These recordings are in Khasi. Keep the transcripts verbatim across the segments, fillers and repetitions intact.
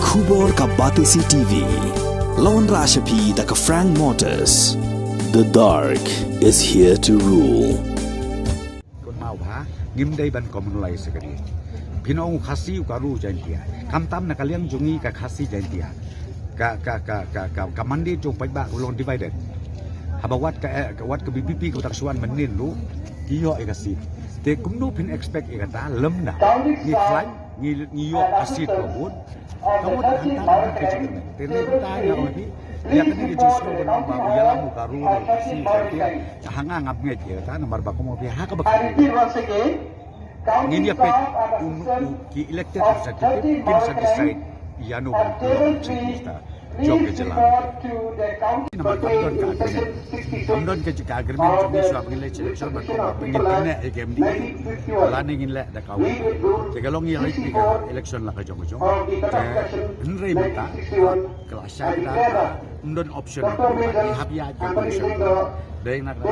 Khubor ka Batesi T V. Lawan Rashapi da ka Frank Motors. The dark is here to rule. Kun mau bha, ngim dei ban communalize ka dei. Phin ong u Khasi u ka ru Jaintia. Kam tam na ka liang jong ngi ka Khasi Jaintia. Ka, ka, ka, ka, ka, ka mandate jong paidbah u long divided. Haba wat ka, eh, wat ka B P P ka tak shuan mynnin ruh. Ki ïoh ïa ka seat. Te kumno phin expect ïa kata lem da. Ngi khlaiñ, ngi, ngi ïoh ka seat ka bun. Ka mut hangta ka jingkyrmen. Te lei mynta nga ong ïa phi, ïa kane ka jingsngew ban ong ba u ïalam u ka ru ne u Khasi ka tia. Ha nga ngam ngeit ïa kata namar ba kum ong ïa phi ha kaba ka. Ngin ïa peit u, u ki elected representative kin sa decide ïa no ban pynlong Chief Minister jong ka jylla. Namar kam don ka agreement. Kam don ka, ka agreement jong ngi shuwa ba ngin leit sha election ba ngin pynneh ïa ka M D A. Lane ngin leh da kawei. Te ka long ïa leit ïa ka election la ka jong ka jong. Te hynrei mynta ka la shai da ym don option. Ngi hap ïaid ka option. Dei na ka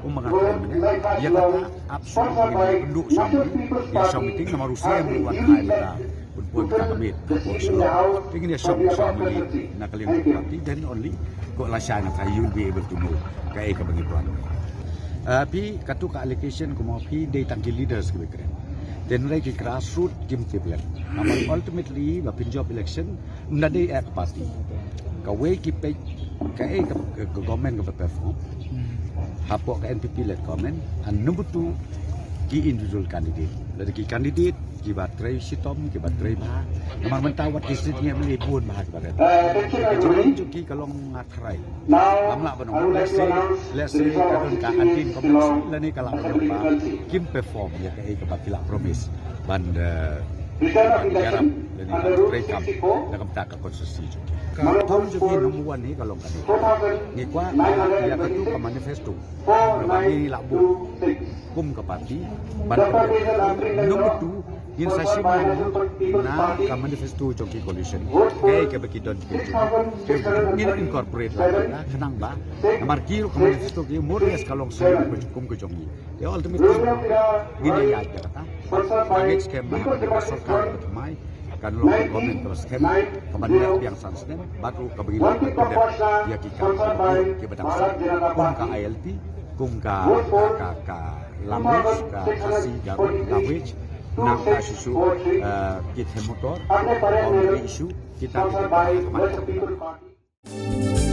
um ma ka kren mynne. Ïa kata option ngin ïa pynduh shong meeting. Ïa shong meeting namar u Siem ruh wan hai mynta. Pun pun ka kmit ka pun selo. Te ngin ïa shong shong meeting na ka liang ka party, then only ko la shai na ka you'll be able to know kaei kaba ngi plan. Ah, phi katu ka allocation kumno phi dei tang ki leaders kiba kren. Te hynrei ki grassroot kim tip lem. Namar ultimately ba pynjop election ym da dei ek party. Kawei ki peit kaei ka, ka, ka government kaba perform. Hapoh ka N P P led government, and number two ki individual candidate. Lada ki candidate kiba trei shitom, kiba trei bha. Namar mynta wat ki seat ngi M L A bun bha kiba red. Ka jingim jong ki ka long nga thrai. Ngam lah ban ong, let's say, let's say ka don ka anti-incumbency lane ka lah ban ong ba kim perform ïa kaei kaba ki la promise ban, eh, ban ïarap lane ban trei kam na ka bynta ka constituency jong ki. Ka thong jong ki number one hi ka long kane. Ngi kwah ïa katu ka manifesto kaba ngi la buh kum ka party ban number two, ngin sa shim lang na ka manifesto jong ki coalition. Kaei kaba ki don ki jong ki. Ngin incorporate lang ka khnang ba namar ki ruh ka manifesto ki more or less ka long same kum ka jong ngi. Te ultimately ngin ïa ïaid da kata. Ka next scheme ba ka sorkar ba thymmai kan long ka government kaba skhem, kaba neh biang san snem, bad ruh kaba ngi lah ban pyndep ïa ki kam kiba dang sah. Kum ka I L P, kum ka, ka, ka, ka language, ka Khasi Garo language, nangta shuh shuh, eh, ki them motor, boundary issue, kita, kita, kita, kita.